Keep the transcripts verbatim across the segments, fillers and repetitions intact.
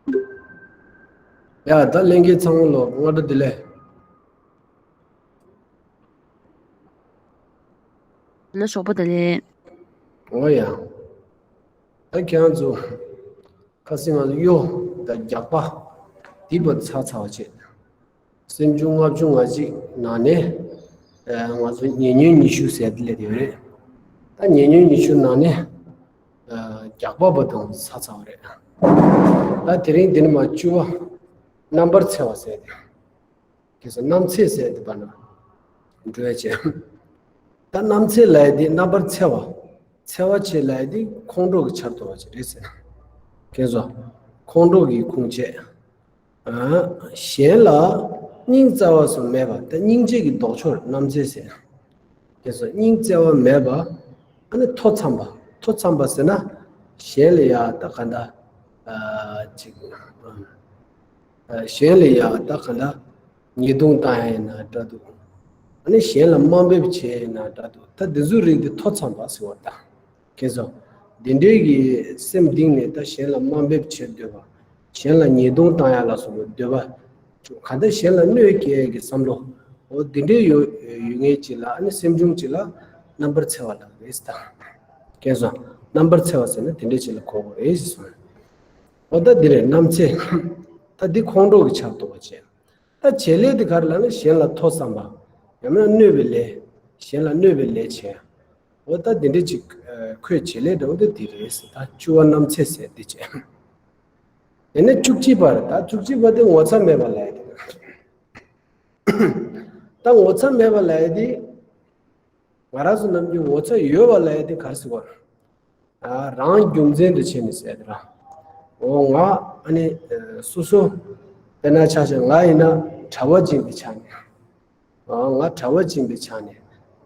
ཡ་ད་ལྷན་རྒྱས་ཚང་མ་ལོ་སྔ་དྲོ་བདེ་ལེགས། ལ་ཞོགས་པ་དང་ལེན། འོ་ཡ། ད་ཁྱེད་རང་ཚོ་ཁ་སང་ང་ཚོ་གཡོ་དང་རྒྱགས་པ་འདི་བར་ཚར་ཚར་བ་བྱས། སེམས་བྱུང་ལྔ་བཅུ་ང་གཅིག་ནང་ནས་ང་ཚོ་ཉེ་ཉོན་ཉི་ཤུ་ཟེར་དེ་ལས་དེ་རེད། ད་ཉེ་ཉོན་ཉི་ཤུ་ནང་ནས་རྒྱགས་པ་བར་དང་ཚར་ཚར་བ་རེད། ད་དེ་རིང་འདི་ནས་མར་བཅུ་བ་རྣམ་པར་འཚེ་བ་ཟེར་དེ། ཁྱེད་ཚོ་རྣམ་འཚེ་ཟེར་དེ་བར་ན་འགྲོ་ཡ་བྱས། ད་རྣམ་འཚེ་ལབ་ཡ་དེ་རྣམ་པར་འཚེ་བ། འཚེ་བ་བྱེད་ལབ་ཡ་དེ་ཁོང་ཁྲོ་གི་ཆར་གཏོར་བ་ཅིག་རེད་ཟེར། ཁྱེད་ཚོ་ཁོང་ཁྲོ་གི་ཁུངས་བཅད། གཞན་ལ་སྙིང་བཙལ་བ་སོགས་མེད་པ་ད་སྙིང་རྗེ་གི་ལྡོག་ཕྱོགས་རྣམ་འཚེ་ཟེར། ཁྱེད་ཚོ་སྙིང་བཙལ་བ་མེད་པ། ཨ་ནི་མཐོ་འཚམ་པ། མཐོ་འཚམ་པ་ཟེར་ན་གཞན་ལ་ཡ་ད་ག་འདྲ་ཅིག་གཞན་ལ་ཡ་ད་ག་འདྲ་ཉེས་རྡུང་བཏང་ཡ་ཡིན་ན་འདྲ་འདུག་ཨ་ནི་གཞན་ལ་དམའ་འབེབས་བྱས་ཡིན་ན་འདྲ་འདུག་ད་འདི་ཚོའི་རིགས་འདི་མཐོ་འཚམ་པ་ཟེར་བ་དང་། ཁྱེད་ཚོ། འདི་འདྲའི་གི་སེམས་གཏིང་ནས་ད་གཞན་ལ་དམའ་འབེབས་བྱེད་འདོད་པ། གཞན་ལ་ཉེས་རྡུང་བཏང་ཡ་ལ་སོགས་པའི་འདོད་པ། ག་ད་གཞན་ལ་གནོད་སྐྱེལ་གྱི་བསམ་བློ། འོ་འདི་འདྲའི་ཡོད་ཡོད་ངེས་ཅིག་ལ་ཨ་ནི་སེམས་བྱུང་ཅིག་ལ་རྣམ་པར་འཚེ་བ་ལབ་རེད་ད། ཁྱེད་ཚོ། རྣམ་པར་འཚེ་བ་ཟེར་ན་དེ་འདྲའི་ཅིག་ལ་གོ་དགོས་རེད་ཟེར་སོང་། འོ་ད་འདི་རེད་རྣམ་འཚེ། ད་འདི་ཁོང་ཁྲོ་གི་ཆར་གཏོར་བ་བྱས། ད་བྱེད་ལས་དེ་ག་རེ་ལབ་ན་གཞན་ལ་མཐོ་བསམ་པ། ཡང་ན་གནོད་པའི་ལས། གཞན་ལ་གནོད་པའི་ལས་བྱས། འོ་ད་འདི་འདྲ་ཅིག་ཁོས་བྱེད་ལས་འདྲ་བོ་འདི་འདི་རེད་ཟེར་ད་བཅུ་བ་རྣམ་འཚེ་ཟེར་འདི་བྱས། དེ་ནས་བཅུ་གཅིག་པ་རེད་ད་བཅུ་གཅིག་པ་དེ་ངོ་ཚ་མེད་པ་ལབ་ཡ་དེ། ད་ངོ་ཚ་མེད་པ་ལབ་ཡ་དེ། ང་རང་ཚོ་ནམ་རྒྱུན་ངོ་ཚ་ཡོད་པ་ལབ་ཡ་དེ་ག་རེ་ཟེར་བ། རང་རྒྱུ་མཚན་དུ་བྱས་ནས་ཟེར་དེ་ར། འོ་ང་ཨ་ནི་སོ་སོ་དཔེར་ན་ཆ་བཞག་ང་ཡིན་ན་གྲྭ་པ་ཅིག་ཡིན་པའི་ཆ་ནས། ང་གྲྭ་པ་ཅིག་ཡིན་པའི་ཆ་ནས།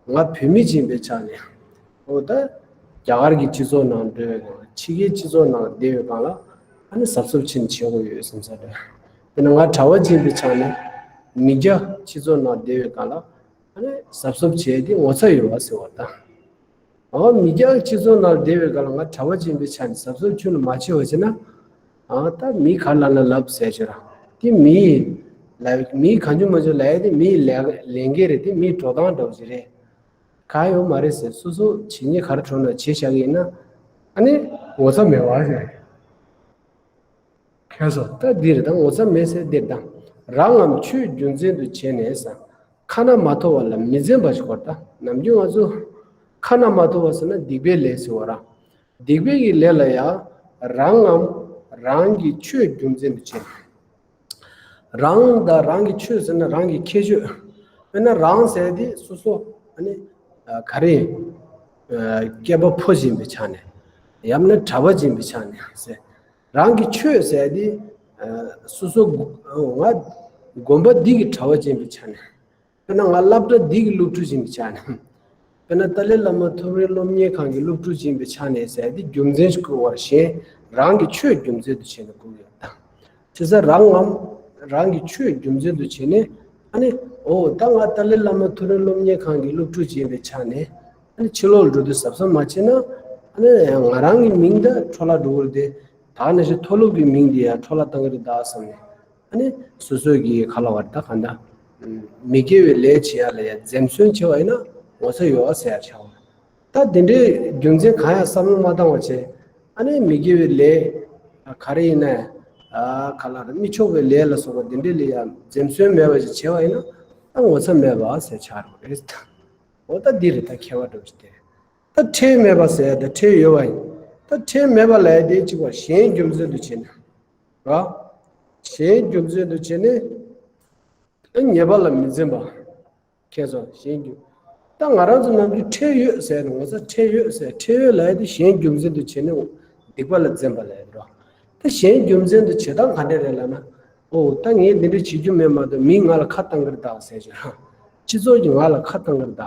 ང་བོད་མི་ཅིག་ཡིན་པའི་ཆ་ནས། འོ་ད་རྒྱ་གར་གྱི་སྤྱི་ཚོགས་ནང་འགྲོ་བའི་སྒང་ལ་ཕྱི་རྒྱལ་སྤྱི་ཚོགས་ནང་བསྡད་པའི་སྒང་ལ་ཨ་ནི་གཟབ་གཟབ་བྱེད་བྱེད་དགོས་ཡོད་བསམ་ས་རེད། དཔེར་ན་ང་གྲྭ་པ་ཅིག་ཡིན་པའི་ཆ་ནས་མི་རྒྱ་སྤྱི་ཚོགས་ནང་བསྡད་པའི་སྒང་ལ། ཨ་ནི་གཟབ་གཟབ་བྱས་ཏེ་ངོ་ཚ་ཡོད་པ་ཟེར་བ་དང་། ཨོ་མི་རྒྱ་སྤྱི་ཚོགས་ནང་བསྡད་པའི་སྐབས་ལ་ང་གྲྭ་པ་ཅིག་ཡིན་པའི་ཆ་ནས་གཟབ་གཟབ་ཁྱོན་ནས་མ་བྱས་པ་བྱས་ན། ཨ་ད་མི་ག་ལབ་ན་ལབ་ཟེར་ཆོག་ར། དེ་མི་ལ་མི་གང་བྱུང་མ་བྱུང་ལབ་ཡ་དེ་མིའི་ལས་ལས་འགན་རེད་དེ་མིའི་འགྲོ་སྟངས་འདྲ་བོ་ཞིག་རེད། གང་ཡོད་མ་རེད་ཟེར་སོ་སོ་བྱེད་ཉེས་ག་རེ་བྱུང་ན་བྱེད་བཞག་གི་ཡིན་ན། ཨ་ནི་ངོ་ཚ་མེད་པ་ཟེར། ཁྱེད་ཚོ་ད་འདིར་དང་ངོ་ཚ་མེད་ཟེར་འདིར་དང་། རང་ངམ་ཆོས་རྒྱུ་མཚན་དུ་བྱས་ནས་ཟེར། ཁ་ན་མ་ཐོ་བ་ལ་མི་འཛེམ་པ་ཞིག་གོ་ད་ནམ་རྒྱུན་ང་ཚོ་ཁ་ན་མ་ཐོ་བ་ཟེར་ན་སྡིག་པའི་ལས་ཟེར་བ་ར། སྡིག་པའི་གི་ལས་ལ་ཡང་རང་ངམ་རང་གི་ཆོས་རྒྱུ་མཚན་དུ་བྱས་ནས། རང་དང་རང་གི་ཆོས་ཟེར་ན་རང་གི་ཁྱད་ཆོས། དཔེར་ན་རང་ཟེར་དེ་སོ་སོ་ཨ་ནི་ག་རེ་སྐྱེས་པ་ཕོ་ཅིག་ཡིན་པའི་ཆ་ནས། ཡང་ན་གྲྭ་པ་ཅིག་ཡིན་པའི་ཆ་ནས་ཟེར། རང་གི་ཆོས་ཟེར་དེ་སོ་སོ་ང་དགོན་པ་འདི་གི་གྲྭ་པ་ཅིག་ཡིན་པའི་ཆ་ནས། དཔེར་ན་ང་སློབ་གྲྭ་འདི་གི་སློབ་ཕྲུག་ཅིག་ཡིན་པའི་ཆ་ནས། དཔེར་ན་ཏཱ་ལའི་བླ་མ་མཐོ་རིམ་སློབ་གཉེར་ཁང་གི་སློབ་ཕྲུག་ཅིག་ཡིན་པའི་ཆ་ནས་ཟེར་དེ་རྒྱུ་མཚན་ཞིག་བཀོད་པར་གཞན་རང་གི་ཆོས་རྒྱུ་མཚན་དུ་བྱས་ནས་བཀོད་ཡོད་དང་། བྱས་ཙང་རང་ངམ་རང་གི་ཆོས་རྒྱུ་མཚན་དུ་བྱས་ནས་ཨ་ནི་འོ་ད་ང་ཏཱ་ལའི་བླ་མ་མཐོ་རིམ་སློབ་གཉེར་ཁང་གི་སློབ་ཕྲུག་ཅིག་ཡིན་པའི་ཆ་ནས་ཨ་ནི་ཕྱི་ལོགས་ལ་འགྲོ་དུས་གཟབ་གཟབ་མ་བྱས་ན་ཨ་ནི་ང་རང་གི་མིང་ད་འཕྲོ་བརླག་འགྲོ་གི་རེད་དེ། ད་ནང་བཞིན་མཐོ་སློབ་ཀྱི་མིང་འདི་ཡང་འཕྲོ་བརླག་བཏང་གི་རེད་ད་བསམ་ནས། ཨ་ནི་སོ་སོ་གི་ཁ་ལ་བར་ད་ག་འདྲ། མི་དགེ་བའི་ལས་བྱེད་ཡ་ལ་ཡ་འཛེམ་ཟོན་བྱེད་པ་ཡིན་ན་ངོ་ཚ་ཡོད་ཨ་ཟེར་ཡ་ཆགས་པ། ད་དེ་འདྲའི་རྒྱུ་མཚན་གང་ཡང་བསམ་བློ་མ་བཏང་བ་བྱས། ཨ་ནི་མི་དགེ་བའི་ལས་ག་རེ་ཡིན་ན་ག་ལ་ར་མི་ཆོག་པའི་ལས་ལ་སོགས་པ་དེ་འདྲའི་ལས་ཡ་འཛེམ་ཟོན་མེད་པ་ཞིག་བྱས་པ་ཡིན་ན་ད་ངོ་ཚ་མེད་པ་ཟེར་ཆགས་རོགས་རེད། འོ་ད་འདི་རེད་ད་ཁྱད་པར་འདྲ་བོ་ཞིག་དེ། ད་ཁྲེལ་མེད་པ་ཟེར་ཡ་ད་ཁྲེལ་ཡོད་པ་ཡིན། ད་ཁྲེལ་མེད་པ་ལབ་ཡ་དེ་གཅིག་པ་གཞན་རྒྱུ་མཚན་དུ་བྱས་ནས། ར། གཞན་རྒྱུ་མཚན་དུ་བྱས་ནས། ད་ཉེས་པ་ལ་མི་འཛེམ་པ། ཁྱེད་ཚོ་གཞན་རྒྱུ། ད་ང་རང་ཚོ་ནམ་རྒྱུན་ཁྲེལ་ཡོད་ཟེར་ནས་ངོ་ཚ་ཁྲེལ་ཡོད་ཟེར་ཁྲེལ་ཡོད་ལབ་ཡ་དེ་གཞན་རྒྱུ་མཚན་དུ་བྱས་ནས་སྡིག་པ་ལ་འཛེམ་པ་ལབ་ཡ་དེ་ར། ད་གཞན་རྒྱུ་མཚན་དུ་བྱེད་སྟངས་ག་འདྲ་རེད་ལབ་ན། ཨོ་ད་ངས་འདི་འདྲ་བྱེད་རྒྱུ་མེད་མ་གཏོགས་མིས་ང་ལ་ཁ་བཏང་གི་རེད་ད་ཟེར་ཞོར། སྤྱི་ཚོགས་ཀྱིས་ང་ལ་ཁ་བཏང་གི་རེད་ད།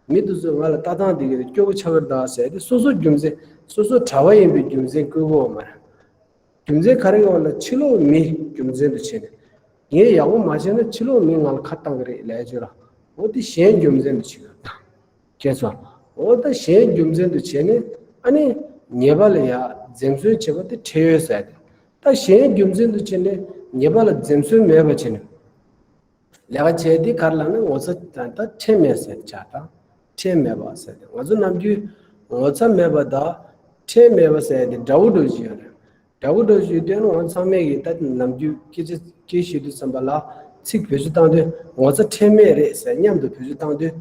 མི་དེ་ཚོས་ང་ལ་ལྟ་སྟངས་དེ་གི་སྐྱོ་པོ་ཆགས་ཀྱི་རེད་ད་ཟེར་ཏེ་སོ་སོ་རྒྱུ་མཚན་སོ་སོ་གྲྭ་པ་ཡིན་པའི་རྒྱུ་མཚན་བཀོད་དགོས་པ་མ་རེད། རྒྱུ་མཚན་ག་རེ་ཡོད་ལ་ཕྱི་ལོགས་མི་རྒྱུ་མཚན་དུ་བྱས་ནས་ངས་ཡག་པོ་མ་བྱས་ན་ཕྱི་ལོགས་མི་ང་ལ་ཁ་བཏང་གི་རེད་ལབ་ཡ་ཅིག་ལ་འོ་དེ་གཞན་རྒྱུ་མཚན་དུ་བྱེད་ཀྱི་རེད་ད། ཁྱེད་ཚོ། འོ་ད་གཞན་རྒྱུ་མཚན་དུ་བྱས་ནས་ཨ་ནི་ཉེས་པ་ལ་ཡ་འཛེམ་ཟོན་བྱེད་པ་དེ་ཁྲེལ་ཡོད་ཟེར་ཏེ། ད་ ད་གཞན་རྒྱུ་མཚན་དུ་བྱས་ནས་ཉེས་པ་ལ་འཛེམ་ཟོན་མེད་པ་བྱས་ནས། ལས་ཀ་བྱས་ཏེ་ག་རེ་ལབ་ན་ངོ་ཚ་ད་ད་ཁྲེལ་མེད་ཟེར་བྱ་དང་། ཁྲེལ་མེད་པ་ཟེར་ཏེ་ང་ཚོ་ནམ་རྒྱུན་ངོ་ཚ་མེད་པ་དང་ཁྲེལ་མེད་པ་ཟེར་ཏེ་འདྲ་བོ་འདྲ་བོ་ཞིག་ཡོད་རེད། འདྲ་བོ་འདྲ་བོ་ཞིག་ཡོད་དུས་ང་ཚང་མས་ཀྱི་ད་ནམ་རྒྱུན་སྐད་ཆ་སྐད་བཤད་དུས་ཙམ་པ་ལ་ཚིག་བེད་སྤྱོད་བཏང་དུས་ངོ་ཚ་ཁྲེལ་མེད་རེད་ཟེར་མཉམ་དུ་བེད་སྤྱོད་བཏང་དུས་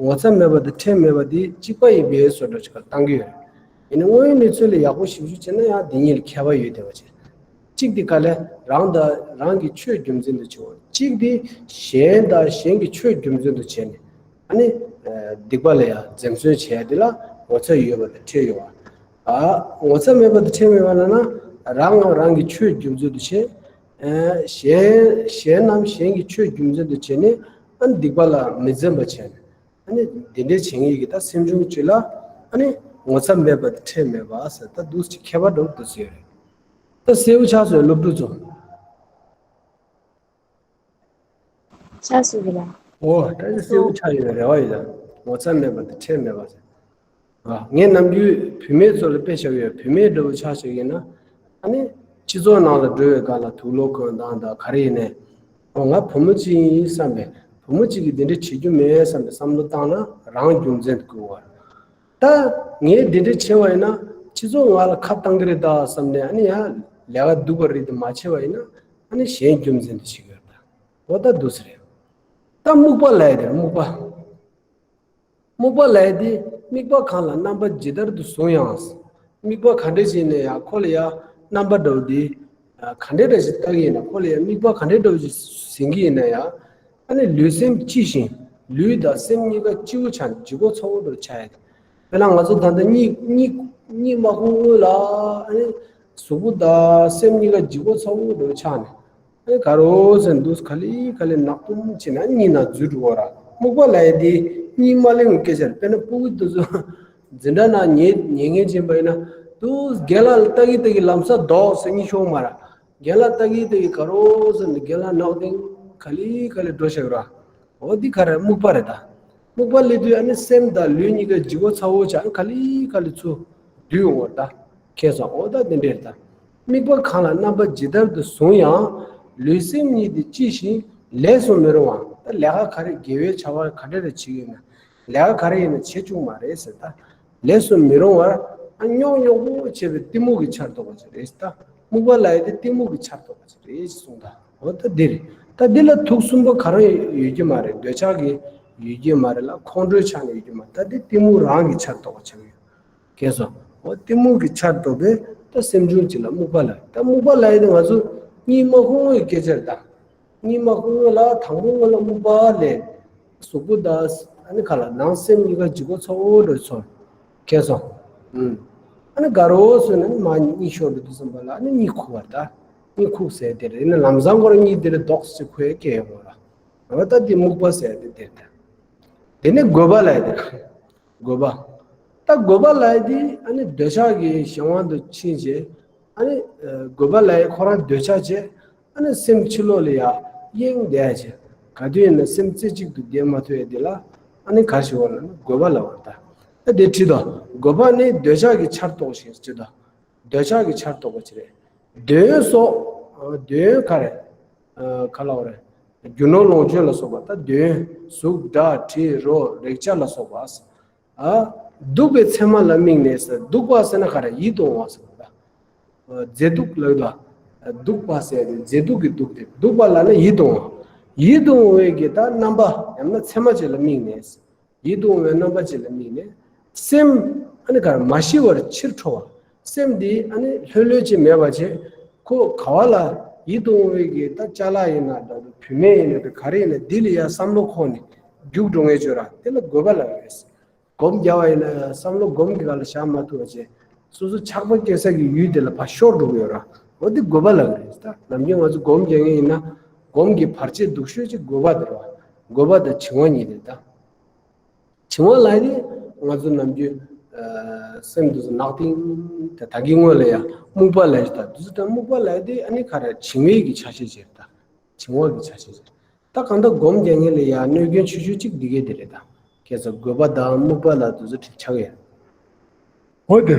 ངོ་ཚ་མེད་པ་དང་ཁྲེལ་མེད་པ་དེ་གཅིག་པ་ཡིན་པའི་བཟོ་འདྲ་ཞིག་བཏང་གི་ཡོད་རེད། ཡིན་ནའི་དངོས་ཡོད་གནས་ཚུལ་ལ་ཡག་པོ་ཞིབ་འཇུག་བྱས་ན་ཡང་དེ་གཉིས་ལ་ཁྱད་པར་ཡོད་བསྡད་པ་བྱས། གཅིག་དེ་ག་ལས་རང་དང་རང་གི་ཆོས་རྒྱུ་མཚན་དུ་བྱེད་པ། གཅིག་དེ་གཞན་དང་གཞན་གྱི་ཆོས་རྒྱུ་མཚན་དུ་བྱས་ནས་ཨ་ནི་སྡིག་པ་ལ་ཡང་འཛེམ་ཟོན་བྱས་དེ་ལ་ངོ་ཚ་ཡོད་པ་དང་ཁྲེལ་ཡོད་པ། ཨ་ངོ་ཚ་མེད་པ་དང་ཁྲེལ་མེད་པ་ལབ་ན་རང་ངམ་རང་གི་ཆོས་རྒྱུ་མཚན་དུ་བྱས། ཨ་གཞན་གཞན་ནམ་གཞན་གྱི་ཆོས་རྒྱུ་མཚན་དུ་བྱས་ནས་ཨ་ནི་སྡིག་པ་ལ་མི་འཛེམ་པ་བྱས་ནས། ཨ་ནི་འདི་འདྲའི་བྱེད་མཁན་གྱི་ད་སེམས་བྱུང་གཅིག་ལ་ཨ་ནི་ངོ་ཚ་མེད་པ་དང་ཁྲེལ་མེད་པ་ཟེར་ད་འདུག་ཅིག་ཁྱད་པར་འདྲ་བོ་འདུག་ཟེར་རེད། ད་གསལ་པོ་ཆགས་སོང་སློབ་ཕྲུག་ཚོ། ཆགས་སོང་གི་ལ། ཨོ་ད་ནི་གསལ་པོ་ཆགས་ཡོད་རེ་བ་ཡོད་ད། ངོ་ཚ་མེད་པ་དང་ཁྲེལ་མེད་པ་ཟེར། ཨ་ངས་ནམ་རྒྱུན་བུད་མེད་ཚོ་ལ་དཔེ་བཞག་ཡོད། བུད་མེད་འདྲ་བོ་ཆ་བཞག་ཡིན་ན་ཨ་ནི་སྤྱི་ཚོགས་ནང་ལ་འགྲོ་བའི་སྒང་ལ་དུག་ལོག་གོན་སྟངས་དང་ག་རེ་ཡིན་ནའི། ཨོ་ང་བུ་མོ་གཅིག་ཡིན་བསམ་པས་བུ་མོ་གཅིག་གིས་འདི་འདྲ་བྱེད་རྒྱུ་མེད་བསམ་པའི་བསམ་བློ་བཏང་ན་རང་རྒྱུ་མཚན་དུ་བཀུར་བ། ད་ངས་འདི་འདྲ་བྱས་པ་ཡིན་ན་སྤྱི་ཚོགས་ང་ལ་ཁ་བཏང་གི་རེད་ད་བསམ་ནས་ཨ་ནི་ཡང་ལས་ཀ་སྡུག་པ་རེད་དེ་མ་བྱས་པ་ཡིན་ན་ཨ་ནི་གཞན་རྒྱུ་མཚན་དུ་བྱེད་ཀྱི་ཡོད་ད། འོ་ད་འདུག་ཟེར་རེད། ད་རྨུགས་པ་ལབ་ཡ་དེ་རྨུགས་པ། རྨུགས་པ་ལབ་ཡ་དེ་དམིགས་པ་གང་ལ་རྣམ་པ་ཇི་ལྟར་དུ་བཟུང་ཡང་། དམིགས་པ་ག་འདྲ་ཞིག་ཡིན་ན་ཡང་ཁོ་ལ་ཡང་རྣམ་པ་འདྲ་བོ་དེ་ག་འདྲ་འདྲ་ཞིག་བལྟ་གི་ཡིན་ན་ཁོ་ལ་ཡང་དམིགས་པ་ག་འདྲ་འདྲ་བོ་ཞིག་ཟིན་གི་ཡིན་ན་ཡང་ཨ་ནི་ལུས་སེམས་གཅིག་བཞིན་ལུས་དང་སེམས་གཉིས་ཀ་གཅིག་པུ་ཆགས་ནས་ལྗིད་ཁོག་ཚ་བོ་འདྲ་བོ་ཆགས་ཡ་དེ། དཔེར་ན་ང་ཚོ་ད་ལྟ་གཉིད་གཉིད་གཉིད་མ་ཁུག་སྔོན་ལ་ཨ་ནི་གཟུགས་པོ་དང་སེམས་གཉིས་ཀ་ལྗིད་ཁོག་ཚ་བོ་འདྲ་བོ་ཆགས་ནས། ཨེ་ག་རོ་ཟེར་འདུག་ག་ལེ་ག་ལེ་ནག་དུམ་བྱས་ན་གཉིད་ན་འཛུལ་འགྲོ་གི་ར། རྨུགས་པ་ལབ་ཡ་དེ་གཉིད་མ་ལེན་གྱི་སྐད་ཆ་རེད། དཔེར་ན་ཕྲུ་གུ་དེ་ཚོ་འཛིན་གྲྭ་ནང་ཉལ་ཉལ་ངེས་ཅན་པ་ཡིན་ན་དུ་རྒན་ལགས་ལ་ལྟ་གི་ལྟ་གི་ལམ་སང་ལྡོག་ཟེར་གཉིད་ཤོར་མ་ར། རྒན་ལགས་ལྟ་གི་ལྟ་གི་ག་རོ་ཟེར་ནས་རྒན་ལགས་ནག་དེ་ག་ལེ་ག་ལེ་འགྲོ་ཤག་ར། འོ་འདི་ག་རེ་རྨུགས་པ་རེད་ད། རྨུགས་པ་སླེབས་དུས་ཨ་ནི་སེམས་དང་ལུས་གཉིས་ཀ་ལྗིད་ཁོག་ཚ་བོ་ཆགས་ག་ལེ་ག་ལེ་ཚུར་འདུས་འོང་བ་ད། མཁྱེན་སོང་། འོ་ད་འདི་འདྲས་ད། དམིགས་པ་གང་ལ་རྣམ་པ་ཇི་ལྟར་དུ་བཟུང་ཡང་། ལུས་སེམས་གཉིས་དེ་གཅིག་བཞིན་ལས་སུ་མི་རུང་བ། ད་ལས་ཀ་ག་རེ་དགེ་བའི་བྱ་བ་ག་འདྲ་རེ་བྱེད་ཀྱི་ཡིན་ན། ལས་ཀ་ག་རེ་ཡིན་ན་བྱེད་བཅུག་མ་རེད་ཟེར་ད། ལས་སུ་མི་རུང་བར་ཨ་རྙོག་རྙོག་པོ་བྱེད་པའི་གཏི་མུག་གི་ཆར་གཏོགས་པ་ཅིག་རེད་ད། རྨུགས་པ་ལབ་ཡ་དེ་གཏི་མུག་གི་ཆར་གཏོགས་པ་ཅིག་རེད་ཅེས་གསུངས་ད། འོ་ད་འདི་རེད། ད་འདི་ལ་དུག་གསུམ་པོ་ག་རང་ཡོད་ཀྱི་མ་རེད། འདོད་ཆགས་ཀྱི་ཡོད་ཀྱི་མ་རེད་ལ་ཁོང་ཁྲོའི་ཆ་ནས་ཡོད་ཀྱི་མ་རེད། ད་འདི་གཏི་མུག་རང་གི་ཆར་གཏོགས་པ་ཆགས་ཡོད། མཁྱེན་སོང་། འོ་གཏི་མུག་གི་ཆར་གཏོགས་པས་ད་སེམས་བྱུང་གཅིག་ལ་རྨུགས་པ་ལབ། ད་རྨུགས་པ་ལབ་ཡ་དེ་ང་ཚོ་གཉིད་མ་ཁུག་སྔོན་གྱི་སྐད་ཆ་རེད་ད། གཉིད་མ་ཁུག་སྔོན་ལ་དང་པོ་སྔོན་ལ་རྨུགས་པ་ལས། གཟུགས་པོ་དང་ཨ་ནི་ཁ་ལ་ནང་སེམས་གཉིས་ཀ་ལྗིད་ཁོག་ཚ་བོ་འདྲ་ཚོར། མཁྱེན་སོང་། ཨུམ། ཨ་ནི་དགའ་རོགས་སུ་ནི་མ་གཉིད་ཤོར་འདུག་དུས་ཙམ་པ་ལ་ཨ་ནི་གཉིད་ཁུག་པ་རེད་ད། གཉིད་ཁུག་ཟེར་དེ་རེད། ཡིན་ན་ལམ་སང་ཁོ་རང་གཉིད་དེ་རེད་ལྡོག་ཟེར་ཁོས་སྐད་ཡོང་བ་ར། ང་ད་འདི་རྨུགས་པ་ཟེར་དེ་དེ་རེད་ད། དེ་ནི་རྒོད་པ་ལབ་ཡ་དེ། རྒོད་པ། ད་རྒོད་པ་ལབ་ཡ་དེ་ཨ་ནི་འདོད་ཆགས་ཀྱི་གཞན་དབང་དུ་ཕྱིན་རྗེས་ཨ་ནི་ཨ་རྒོད་པ་ལབ་ཡ་ཁོ་རང་འདོད་ཆགས་བྱས། ཨ་ནི་སེམས་ཕྱི་ལོགས་ལ་ཡ་གཡེང་བསྡད་ཡ་བྱས། ག་དུས་ཡིན་ན་སེམས་རྩེ་གཅིག་ཏུ་བསྡད་མ་ཐུབ་ཡ་དེ་ལ་ཨ་ནི་ག་ཞིག་བར་ལ་ན་རྒོད་པ་ལབ་པ་རེད་ད། ཨ་དེ་ཁྲིད་དོ། རྒོད་པ་ནི་འདོད་ཆགས་ཀྱི་ཆར་གཏོགས་ཤིང་ཁྲིད་དོ། འདོད་ཆགས་ཀྱི་ཆར་གཏོགས་པ་ཅི་རེད། འདོད་ཡོན་སོགས། ཨ་འདོད་ཡོན་ག་རེ། ཨ་ག་ལབ་རེད། རྒྱུ་ནོར་ལོངས་སྤྱོད་ལ་སོགས་པ་ད་འདོད་ཡོན་གཟུགས་སྒྲ་དྲི་རོ་རེག་བྱ་ལ་སོགས་པ། ཨ། སྡུག་པའི་མཚན་མ་ལ་དམིགས་ནས་ཟེར། སྡུག་པ་ཟེར་ན་ག་རེ་ཡིད་དུ་འོང་བ་ཟེར་བ་ད། མཛེས་སྡུག་ལབ་ད། སྡུག་པ་ཟེར་ཏེ་མཛེས་སྡུག་གི་སྡུག་དེ་སྡུག་པ་ལབ་ན་ཡིད་དུ་འོང་བ། ཡིད་དུ་འོང་བའི་གི་ད་རྣམ་པ་ཡང་ན་མཚན་མ་ཅིག་ལ་དམིགས་ནས། ཡིད་དུ་འོང་བའི་རྣམ་པ་ཅིག་ལ་དམིགས་ནས། སེམས་ཨ་ནི་ག་རེ་མ་ཤི་བར་ཕྱིར་འཕྲོ་བ། སེམས་འདི་ཨ་ནི་ལྷོད་ལྷོད་ཅིག་མེད་པ་བྱས། ཁོ་ག་བ་ལ་ཡིད་དུ་འོང་བའི་གི་ད་ཅ་ལག་ཡིན་ན་འདྲ་འདུག་བུད་མེད་ཡིན་ན་འདྲ་ག་རེ་ཡིན་ན་འདི་ལ་ཡ་བསམ་བློ་འཁོར་ནས་རྒྱུག་འགྲོ་ངེས་བྱོས་ར། དེ་ལ་རྒོད་པ་ལབ་ཡོད། སྒོམ་རྒྱག་པ་ཡིན་ན་ཡང་བསམ་བློ་སྒོམ་གྱི་སྒང་ལ་བཞག་མ་ཐུབ་པ་བྱས། སོ་སོ་ཆགས་པ་སྐྱེ་ས་གི་ཡུལ་དེ་ལ་ཕར་ཤོར་འགྲོ་གི་ཡོད་ར། འོ་དེ་རྒོད་པ་ལབ་ཀྱི་རེད་ད། ནམ་རྒྱུན་ང་ཚོ་སྒོམ་རྒྱག་མཁན་ཡིན་ན། སྒོམ་གྱི་བར་ཆད་སྡུག་ཤོས་ཅིག་རྒོད་པ་དེ་རེད་བ། རྒོད་པ་དང་བྱིང་བ་གཉིས་རེད་ད། བྱིང་བ་ལབ་ཡ་དེ་ང་ཚོ་ནམ་རྒྱུན་ཨ་སེམས་འདི་ཚོ་ནག་ཏིང་དེ་ད་གིན་སྔོན་ལ་ཡ་རྨུགས་པ་ལབ་ཡ་ཞིག་ད་འདི་ཚོ་ད་རྨུགས་པ་ལབ་ཡ་དེ་ཨ་ནི་ག་རེ་བྱིང་བའི་གི་ཆ་ཤས་ཅིག་རེད་ད། བྱིང་བ་གི་ཆ་ཤས་ཅིག་ད་གང་ལྟར་སྒོམ་རྒྱག་མཁན་ལ་ཡ་གནོད་སྐྱོན་ཆེ་ཤོས་གཅིག་འདི་གས་དེ་རེད་ད། ཁྱེད་ཚོ་རྒོད་པ་དང་རྨུགས་པ་ལ་དུས་ཚོད་ཁྲིད་ཆགས་ཡོད། འོ་དེ།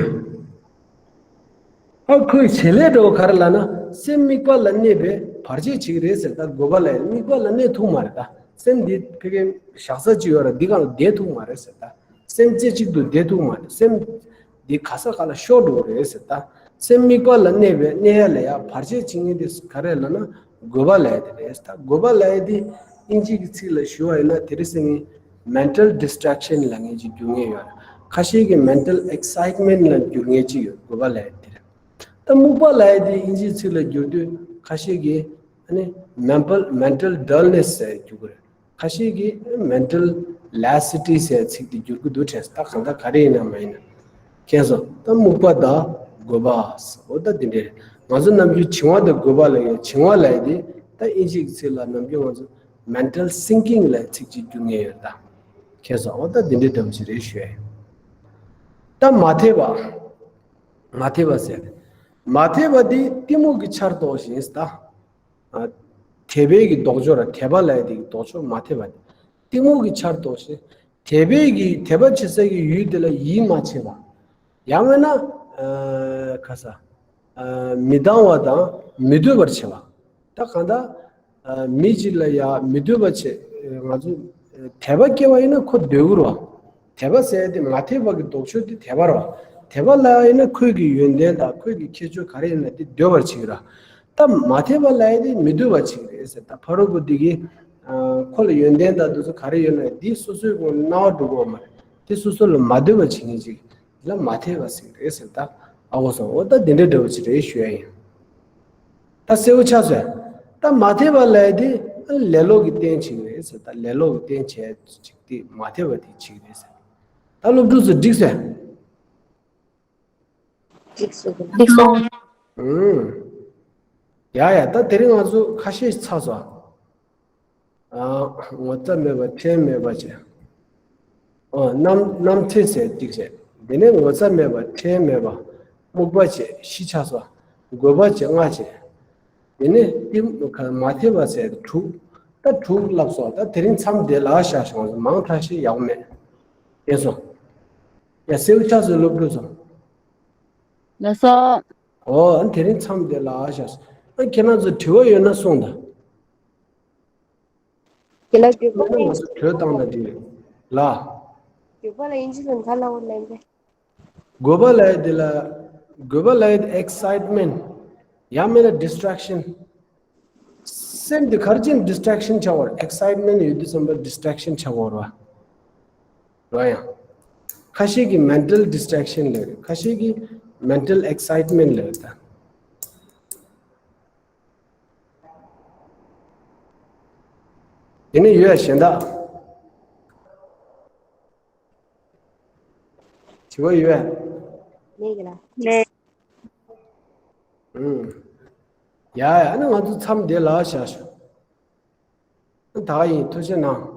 ཨ་ཁོའི་བྱེད་ལས་འདྲ་བོ་ག་རེ་ལབ་ན་ སེམས་དམིགས་པ་ལ་གནས་པས་བར་ཆད་བྱེད་ཀྱི་རེད་ཟེར། ད་དགོས་པ་ལ་དམིགས་པ་ལ་གནས་ཐུབ་མ་རེད། ད་སེམས་འདི་ཕ་གི་བཞག་ས་ཅིག་ཡོད་ར། འདི་གང་ལ་བསྡད་ཐུབ་མ་རེད་ཟེར། ད་སེམས་རྩེ་གཅིག་ཏུ་བསྡད་ཐུབ་མ་རེད། སེམས་འདི་ག་ས་ག་ལ་ཤོར་འགྲོ་གི་རེད་ཟེར། ད་སེམས་དམིགས་པ་ལ་གནས་པའི་གནས་ཡ་ལ་ཡ་བར་ཆད་བྱེད་མཁན་དེ་ག་རེ་ལབ་ན་དགོས་པ་ལབ་ཡ་དེ་རེད། ད་དགོས་པ་ལབ་ཡ་དེ་ཨིན་ཇི་གི་ཚིག་ལ་ཞུ་བ་ཡིན་ན་དེ་རིང་སང་ཉིན་mental distraction ལབ་མཁན་ཅིག་འགྱུར་མཁན་ཡོད་རེད། ཁ་ཤས་ཀྱིས་mental excitement ལབ་འགྱུར་མཁན་ཅིག་ཡོད། དགོས་པ་ལབ་ཡ་དེ་རེད། ད་རྨུགས་པ་ལབ་ཡ་དེ་ཨིན་ཇིའི་ཚིག་ལ་བསྒྱུར་དུས་ཁ་ཤས་ཀྱིས་ཨ་ནི་mental mental dullness ཟེར་བསྒྱུར་གྱི་རེད། ཁ་ཤས་ཀྱིས་mental laxity ཟེར་ཚིག་དེ་བསྒྱུར་གྱི་འདུག་དྲན་སོང་། ད་གང་ལྟར་ག་རེ་ཡིན་ན་མ་ཡིན་ན། མཁྱེན་སོང་། ད་རྨུགས་པ་དང་དགོས་པ། འོ་ད་དེ་འདྲས་རེད། ང་ཚོ་ནམ་རྒྱུན་བྱིང་བ་དང་དགོས་པ་ལབ་ཡ། བྱིང་བ་ལབ་ཡ་དེ་ད་ཨིན་ཇིའི་ཚིག་ལ་ནམ་རྒྱུན་ང་ཚོ་mental sinking ལབ་ཚིག་ཅིག་བསྒྱུར་མཁན་ཡོད་ད། མཁྱེན་སོང་། འོ་ད་དེ་འདྲས་འདྲ་པོ་ཞིག་རེད་ཞུ་ཡ་ཡིན། ད་མ་ཐེག་པ། མ་ཐེག་པ་ཟེར། མ་ཐེག་པ་འདི་གཏི་མུག་གི་ཆར་གཏོགས་ཤིང་ད། ཨ། དད་པའི་གི་ལྡོག་ཕྱོགས་ར། དད་པ་ལབ་ཡ་དེ་གི་ལྡོག་ཕྱོགས་མ་ཐེག་པ་དེ། གཏི་མུག་གི་ཆར་གཏོགས་ཤིང་། དད་པའི་གི་དད་པ་བྱེད་ས་གི་ཡུལ་དེ་ལ་ཡིད་མ་ཆེས་པ། ཡང་མིན་ན། ཨ། ག་ས། ཨ། མི་སྡང་བ་དང་མི་འདོད་པར་བྱེད་པ། ད་གང་ལྟར། ཨ། མི་གཅིག་ལ་ཡ་མི་འདོད་པ་བྱེད། ང་ཚོ་དད་པ་སྐྱེ་བ་ཡིན་ན་ཁོ་འདོད་ཀྱི་རེད་བ། དད་པ་ཟེར་ཡ་དེ་མ་ཐེག་པ་གི་ལྡོག་ཕྱོགས་དེ་དད་པ་རེད་བ། དད་པ་ལབ་ཡ་ཡིན་ན་ཁོའི་གི་ཡོན་ཏན་དང་ཁོའི་གི་ཁྱད་ཆོས་ག་རེ་ཡིན་ན་དེ་འདོད་པར་བྱེད་ཀྱི་རེད། ད་མ་ཐེག་པ་ལབ་ཡ་དེ་མི་འདོད་པ་བྱེད་ཀྱི་རེད་ཟེར། ད་ཕ་རོལ་པོ་དེ་གིས། ཨ། ཁོ་ལ་ཡོན་ཏན་དང་དེ་ཚོ་ག་རེ་ཡོད་ན་དེ་སོ་སོའི་ངོ་སྣང་བ་འགྲོ་གི་ཡོད་མ་རེད། དེ་སོ་སོ་ལ་མ་འདོད་པ་བྱེད་མཁན་ཅིག་ལ་མ་ཐེག་པ་ཟེར་གྱི་རེད་ཟེར། ད་ཨ་ཁོ་སོང་། འོ་ད་དེ་འདྲ་འདྲ་པོ་ཅིག་རེད་ཞུ་ཡ་ཡིན། ད་གསལ་པོ་ཆགས་སོང་། ད་མ་ཐེག་པ་ལབ་ཡ་དེ་ལེ་ལོ་གི་རྟེན་བྱེད་ཀྱི་རེད་ཟེར། ད་ལེ་ལོ་གི་རྟེན་བྱས་ཅིག་དེ་མ་ཐེག་པ་དེ་བྱེད་ཀྱི་རེད་ཟེར། ད་སློབ་ཕྲུག་ཚོ་འགྲིག་སོང་། འགྲིག་སོང་། འགྲིག་སོང་། ཨུམ། ཡ་ཡ། ད་དེ་རིང་ང་ཚོ་ཁ་ཤས་ཚར་སོང་། ཨ། ངོ་ཚ་མེད་པ་ཁྲེལ་མེད་པ་བྱས། ཨོ། རྣམ་རྣམ་འཚེ་ཟེར་གཅིག་བྱས། དེ་ནས་ངོ་ཚ་མེད་པ་ཁྲེལ་མེད་པ། རྨུགས་པ་བྱས་བཞི་ཆགས་སོང་། དགོས་པ་བྱས་ལྔ་བྱས། དེ་ནས་གཏི་མ་ཐེག་པ་ཟེར་དྲུག་ད་དྲུག་ལབ་སོང་། ད་དེ་རིང་མཚམས་དེ་ལ་བཞག་ཤོག་མང་དྲགས་ཤིག་ཡག་པོ་མེད། ཡིན་སོང་། ཡ། གསལ་པོ་ཆགས་སོང་། སློབ་ཕྲུག་ཚོ། ལགས་སོ། ཨོ། ཨ། དེ་རིང་མཚམས་དེ་ལ་བཞག་སོང་། ཨ། ཁྱེད་རང་ཚོ་དྲི་བ་ཡོད་ན་གསུངས་དང་། དེ་ལ་དགོས་པ་ལ་ང་ཚོ་གྲོས་བཏང་ན་འགྲིག་རེད་ལ། དགོས་པ་ལ་ཨིན་ཇི་ལ་ག་ལབ་དགོས་ལབ་ཡིན་པས། དགོས་པ་ལབ་ཡ་དེ་ལ། དགོས་པ་ལབ་ཡ་དེ་excitement ཡང་མིན་ན་distraction། སེམས་དེ་ག་རེ་བྱས་ན་distraction ཆགས་པ་རེད། excitement ཡོད་དུས་ཙམ་པ་distraction ཆགས་པ་རེད་བ། རེད་ཡ། ཁ་ཤས་ཀྱིས་mental distraction ལབ་རེད། ཁ་ཤས་ཀྱིས་mental excitement ལབ་རེད་ད། དེ་ནས་ཡོད་གཞན་དག་དྲི་བ་ཡོད། མེད་ཀྱི་ལ། མེད། ཨུམ། ཡ་ཡ། ཨ་ནི་ང་ཚོ་མཚམས་འདི་ལ་བཞག་ཞོག་ད་ག་ཡིན། ཐུགས་རྗེ་གནང་།